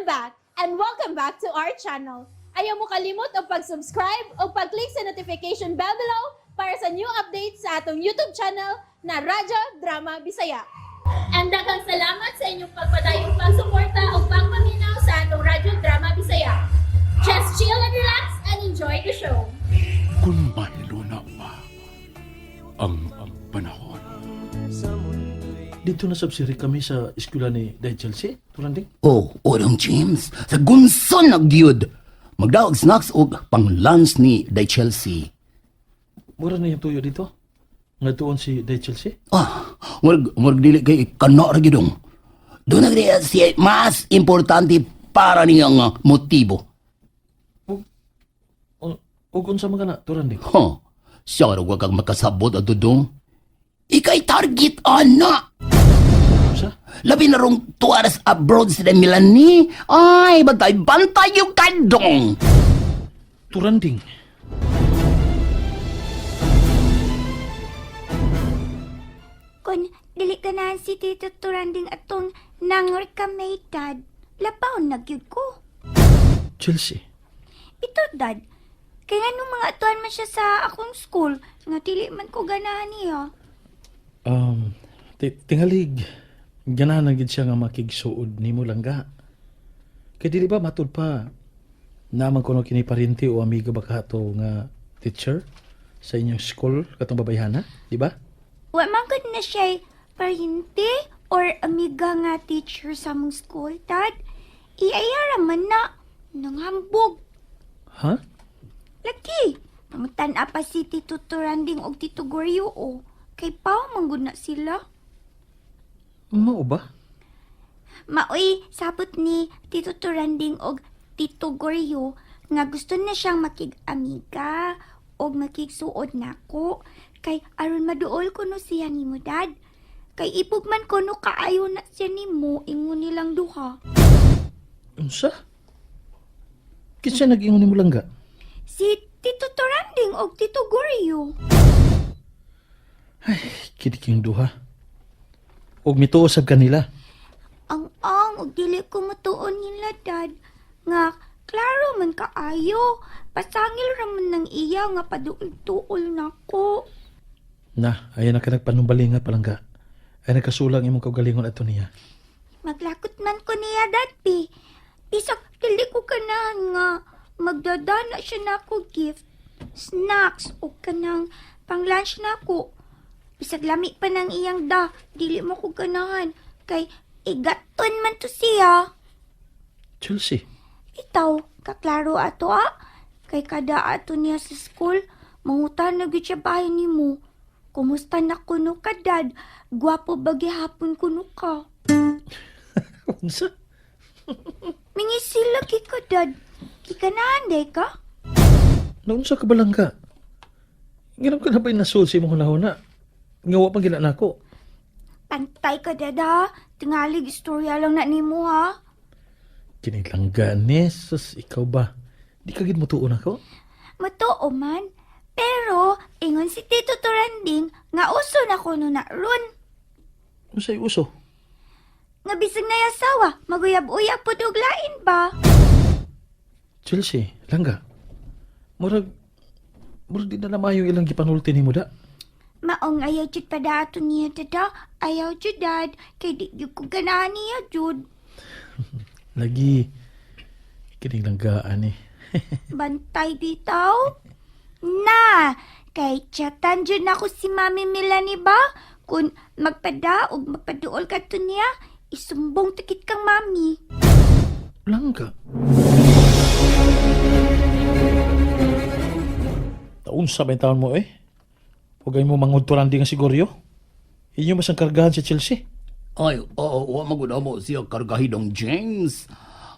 I'm back and welcome back to our channel. Ayaw mo kalimot og pag-subscribe o pag-click sa notification bell below para sa new updates sa atong YouTube channel na Radyo Drama Bisaya. And daghang salamat sa inyong pagpadayong pagsuporta o pagpaminaw sa atong Radyo Drama Bisaya. Just chill and relax and enjoy the show. Kung mahiluna pa ang panahon. Dito na sabsiri kami sa eskwela ni Day Chelsea, Turanding. Oh, Odong James, sa gunson nagyud. Magdaog snacks og pang-lunch ni Day Chelsea. Mura na yung tuyo dito. Nga tuon si Day Chelsea. Ah, murag, murag dili kay kana ra gyud dong. Doon na gyud siya mas importante para niya nga motibo. O, ug unsa man kana, Turanding? Huh. Siya ra wa kang makasabot ato dong. Ikay target ana. Unsa? Labi na rong tuwaras abroad sila Milani. Ay, bantay, bantay yung kadong. Turanding. Kung dili ka na si Tito Turanding atong nangor ka may dad, labaw na gyud ko. Chelsea. Ito dad, kaya nung mga atuan man siya sa akong school, nga dili man ko ganahan niya. Tingalig, ganahan na gid siya nga makigsuod nimo langga. Kay dili ba matud pa naman kuno kini parinti o amigo ba ka to nga teacher sa inyong school katong babayhana, di ba? Wa man gud na siya parinti or amiga nga teacher sa among school, dad. Iayara man na, nanghambog. Ha? Lagi, pangutan pa si Tito Turanding og Tito Goryo o. Kay pao man gud na sila. Mao ba? Maoy sabot ni Tito Turanding og Tito Goryo nga gusto na siyang makig-amiga og makigsuod nako kay aron maduol kuno siya nimo dad. Kay ibog man kuno kaayo na siya nimo ingon nilang duha. Unsa? Kinsa nag-ingon nimo langga? Si Tito Turanding og Tito Goryo. Kiniking duha. Og mituo sab kanila. Ang og dili ko matuon nila dad nga klaro man kaayo pasangil ra man ng iya nga paduol-duol nako. Na, ayan na ka nagpanumbalinga palangga. Ay nagkasulang imong kaugalingon ato niya. Maglakot man ko niya, Daddy. Bisag dili ko ganahan nga magdadana siya nako gift, snacks o kanang pang lunch nako. Bisag lami pa ng iyang da, dili mo ko ganahan kay igaton man to siya. Chelsea, Itaw, kaklaro ato ah. Kay kada ato niya sa school, mangutan na gyud siya bahay nimo. Kumusta na kuno ka, dad? Gwapo ba gihapon kuno ka? unsa? Mingisila ki ka, dad. Kikanahan day ka? Naunsa ka ba langga? Nganam ka na ba'y nasul sa imong hunahuna? Nga wa pang gina nako. Pantay ka, dad, ha? Tingalig, istorya lang na nimo, ha? Kini langga ni, sus, ikaw ba? Di ka gid mo tuon ako? Matuo man. Pero, ingon si Tito Turanding, nga uso na kuno na ron. Unsay uso? Nga bisag na yasawa, maguyab-uyab po lain ba? Chelsea, langga. Murag di na namayo ilang gipanulti nimo da. Maong ayaw jud padato niya, dada. Ayaw jud, dad. Kay di jud ko ganahan niya, jud. Lagi kining langgaan ni. Bantay bitaw. Na, kay chatan jud nako si Mami Melanie ba? Kung magpada og magpaduol ka to niya, isumbong tikit kang mami. Langga. Taon sa ba taon mo eh? Huwag mo mangudturan di nga siguryo. Inyo mas ang kargahan si Chelsea. Ay, oo, wa magud amo siya kargahi dong James.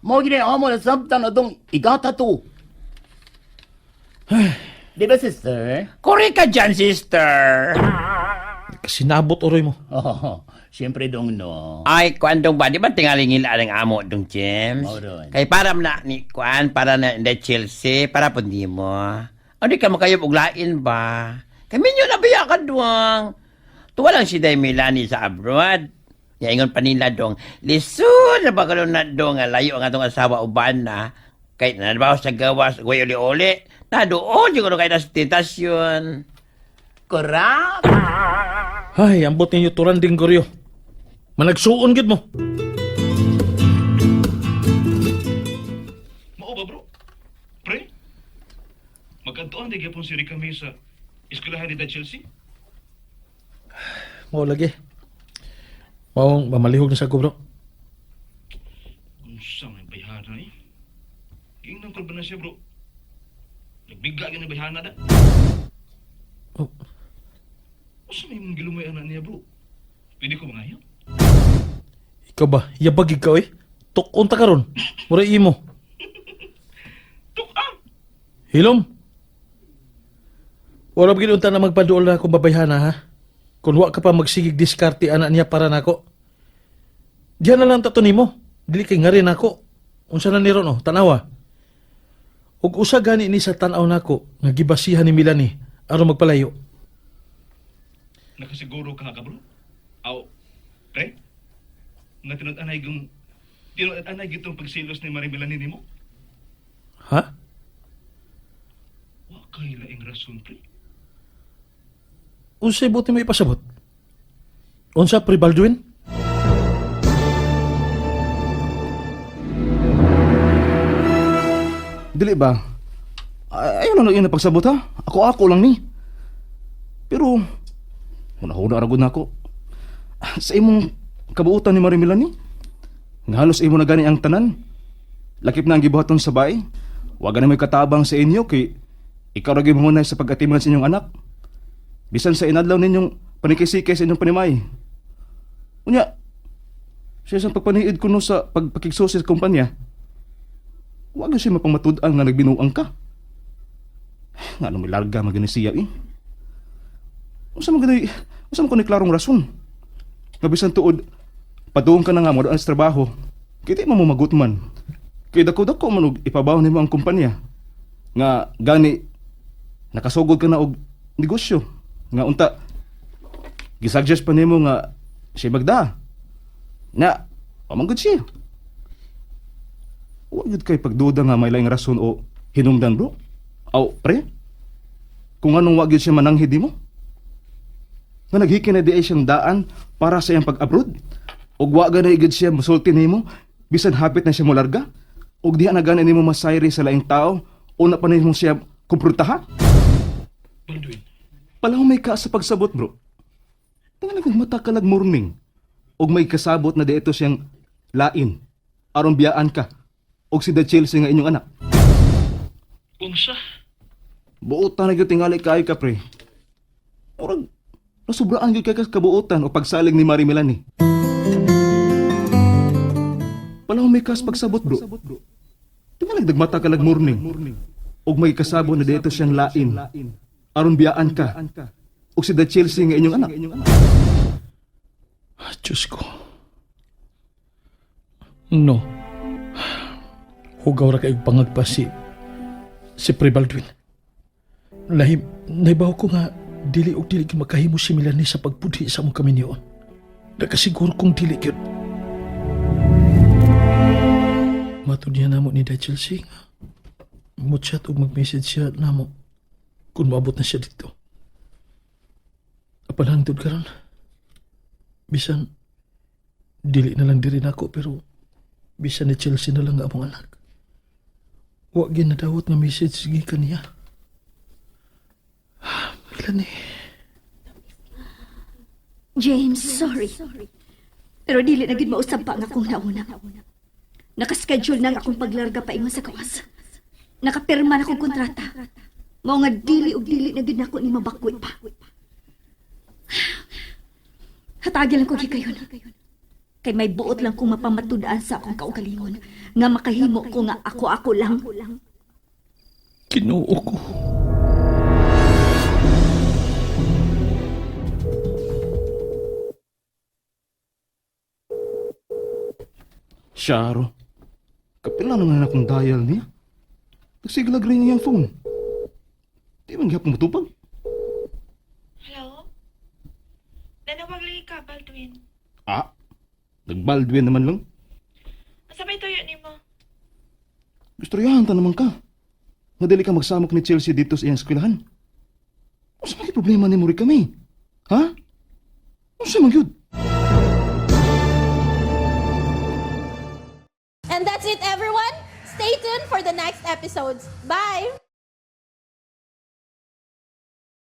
Mao gid amo na sabtan atong igata to. Di ba, sister? Kore ka dyan, sister. Kasinabot oroy mo. Oh, siyempre dong no. Ay, kuan dong ba? Di ba tingaling ila ang amo dong, James? Mao ron. Kay para na ni kuan, para na hindi Chelsea, para po di mo. Ano di ka makayop og lain ba? Kami nyo na biya ka duwang. Tuwa lang si Day Milani sa abroad. Ya ingon pa nila dong, lisod na ba karon na dong nga layo ang atong asawa uban na. Kay nanbaw sa gawas, way uli-uli. Na doon siguro kay nas tentasyon. Correct. Ay, ambot ninyo turan ding goryo. Managsuon gid mo. Mao ba, bro? Pre? Magkantuan di gyapon si Rica May sa eskwelahan ni Da Chelsea? Mao lagi. Maong mamalihog na sa ko, bro. Unsa may bayhana eh? Giingnan ko ba na siya, bro? Nagbiga gyud na bayhana da. Oh. Unsa may mong gilumay anak niya, bro? Pwede ko mangayo? Ikaw ba? Yabag ikaw eh. Tukon ta karon. Mura imo. Tukang! Hilom. Wala ba gid unta na magpaduol na akong babayhana ha? Kung wa ka pa magsigig diskarte anak niya para nako. Diyan na lang tato nimo. Dili kay ngari nako. Unsa na ni ron oh, tanawa. Ug usa gani ni sa tan-aw nako nga gibasihan ni Milani aron magpalayo. Nakasiguro ka ka, bro? Aw, pre? Nga tinud-anay yung tinud-anay gitong pagsilos ni Marie Melanie nimo? Ha? Wa kay laing rason, pre. Unsay buti mo ipasabot? Unsa pre Baldwin? Dili ba? Ay, ayaw na lang yun na pagsabot ha. Ako-ako lang ni. Pero, huna-huna aragod na ako. Sa imong kabuutan ni Marie Melanie, nga halos imo na gani ang tanan. Lakip na ang gibuhaton sa baay. Wa gani may katabang sa inyo kay ikaw ra gyud mahunay sa pag-atiman sa inyong anak. Bisan sa inadlaw ninyong panikisike sa inyong panimay. Unya, siya sa pagpaniid kuno sa pagpakigsusi sa kumpanya. Huwag na siya mapangmatud-an nga nagbinuang ka. Nga ano may larga magani siya eh. Unsa man gani, unsa man kuno klarong rason? Nga bisan tuod, paduong ka na nga mo sa trabaho. Kay di man mo magut man. Kay dako-dako man og ipabaw nimo ang kumpanya. Nga gani nakasugod ka na og negosyo. Nga unta gisuggest pa nimo nga siya magda. Na, pamanggod siya. Huwag yun kay pagduda nga may laing rason o hinungdan bro. Aw, pre. Kung anong wag yun siya mananghid mo. Nga naghiki na di ay siyang daan para sa iyang pag-abroad. Og wa na igid siya musulti nimo bisan hapit na siya molarga. Og diha na gani nimo masayri sa laing tao una pa nimo siya kumprontaha. Baldwin. Palahumay ka sa pagsabot bro. Tanga nang mata ka lag morning. Og may kasabot na dito siyang lain. Aron biyaan ka. Og si The Chelsea nga inyong anak. Unsa? Buotan na gyud tingali kaayo ka pre. Murag nasubraan gyud kay ka kabuotan o pagsalig ni Marie Melanie. Palahumay ka sa pagsabot bro. Di ba nagdagmata ka lag morning? Og may kasabot na dito siyang lain. Aron biyaan ka. Og si The Chelsea nga inyong anak. Ah, Diyos ko. No. Hugaw ra kay pangagpa si si Pre Baldwin. Lahim, naibaw ko nga dili og dili gyud makahimo si Melanie sa pagpudhi sa among kaminyoon. Nakasiguro kong dili gyud. Matud niya namo ni Da Chelsea nga. Mo-chat og mag-message siya namo kung maabot na siya dito. Apan hangtod karon. Bisan dili na lang diri nako pero bisan ni Chelsea na lang ang among anak. Wa gyud nadawat nga message gikan niya. Melanie, James, sorry. Pero dili na gid mausab pa ang akong nauna. Nakaschedule na ang akong paglarga paingon sa kawas. Nakapirma na akong kontrata. Mao nga dili og dili na gid nako ni mabakwi pa. Hatagi lang ko gikayon. Kay may buot lang kong mapamatud-an sa akong kaugalingon nga makahimo ko nga ako-ako lang. Ginoo ko. Sharo. Kapila naman akong dial niya. Nagsiglag rin niya ang phone. Di man gihapon matupag. Hello? Nanawag lagi ka, Baldwin. Ah? Nagbaldwin naman lang. Asa may tuyo nimo? Gustoryahan ta naman ka. Nga dili ka magsamok ni Chelsea dito sa iyang eskwelahan. Unsa man problema nimo rin kami? Ha? Unsa man gyud? And that's it, everyone. Stay tuned for the next episodes. Bye!